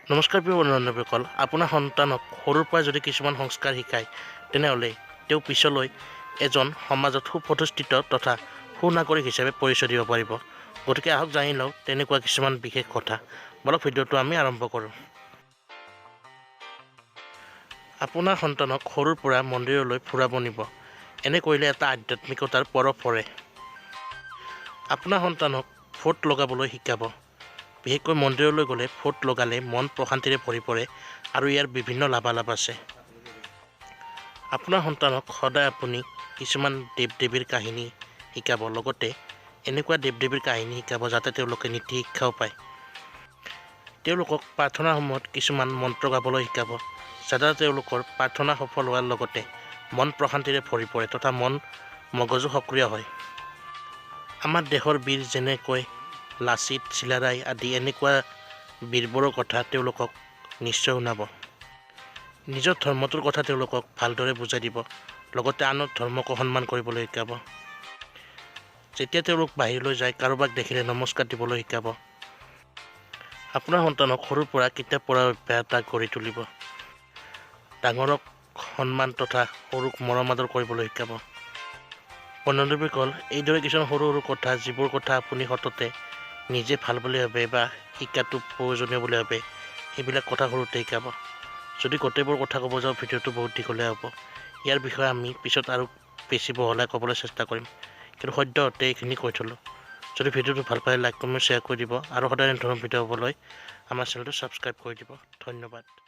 নমস্কাৰ প্ৰিয় বন্ধু-বান্ধৱীসকল, আপোনাৰ সন্তানক সৰুৰ পৰাই যদি কিছুমান সংস্কাৰ শিকায়, তেনেহ'লে তেওঁ পিছলৈ এজন সমাজত সুপ্ৰতিষ্ঠিত তথা সুনাগৰিক হিচাপে পৰিচয় দিব পাৰিব। গতিকে আহক জানি লওঁ তেনেকুৱা কিছুমান বিশেষ কথা। বলক ভিডিঅ'টো আমি আৰম্ভ কৰোঁ। আপোনাৰ সন্তানক সৰুৰ পৰা মন্দিৰলৈ ফুৰাব নিব। এনে কৰিলে এটা আধ্যাত্মিকতাৰ পৰশ পৰে। আপোনাৰ সন্তানক ফোঁট লগাবলৈ শিকাব। বিশেষকৈ মন্দিৰলৈ গ'লে ফোঁট লগালে মন প্ৰশান্তিৰে ভৰি পৰে আৰু ইয়াৰ বিভিন্ন লাভালাভ আছে। আপোনাৰ সন্তানক সদায় আপুনি কিছুমান দেৱ দেৱীৰ কাহিনী শিকাব, লগতে এনেকুৱা দেৱ দেৱীৰ কাহিনী শিকাব যাতে তেওঁলোকে নীতি শিক্ষাও পায়। তেওঁলোকক প্ৰাৰ্থনাৰ সময়ত কিছুমান মন্ত্ৰ গাবলৈ শিকাব, যাতে তেওঁলোকৰ প্ৰাৰ্থনা সফল হোৱাৰ লগতে মন প্ৰশান্তিৰে ভৰি পৰে তথা মন মগজু সক্ৰিয় হয়। আমাৰ দেশৰ বীৰ যেনেকৈ লাচিত, চিলাৰায় আদি এনেকুৱা বীৰবোৰৰ কথা তেওঁলোকক নিশ্চয় শুনাব। নিজৰ ধৰ্মটোৰ কথা তেওঁলোকক ভালদৰে বুজাই দিব, লগতে আনৰ ধৰ্মকো সন্মান কৰিবলৈ শিকাব। যেতিয়া তেওঁলোক বাহিৰলৈ যায়, কাৰোবাক দেখিলে নমস্কাৰ দিবলৈ শিকাব। আপোনাৰ সন্তানক সৰুৰ পৰা কিতাপ পঢ়াৰ অভ্যাস এটা গঢ়ি তুলিব। ডাঙৰক সন্মান তথা সৰুক মৰম আদৰ কৰিবলৈ শিকাব। বন্ধু-বান্ধৱীসকল, এইদৰে কিছুমান সৰু সৰু কথা, যিবোৰ কথা আপুনি সততে নিজে ভাল বুলি ভাবে বা শিকাটো প্ৰয়োজনীয় বুলি ভাবে, সেইবিলাক কথা সৰুতে শিকাব। যদি গোটেইবোৰ কথা ক'ব যাওঁ, ভিডিঅ'টো বহুত দীঘলীয়া হ'ব। ইয়াৰ বিষয়ে আমি পিছত আৰু বেছি বহলাই ক'বলৈ চেষ্টা কৰিম, কিন্তু সদ্যহতে এইখিনি কৈ থ'লোঁ। যদি ভিডিঅ'টো ভাল পালে লাইক, কমেণ্ট, শ্বেয়াৰ কৰি দিব আৰু সদায় এনেধৰণৰ ভিডিঅ' পাবলৈ আমাৰ চেনেলটো ছাবস্ক্ৰাইব কৰি দিব। ধন্যবাদ।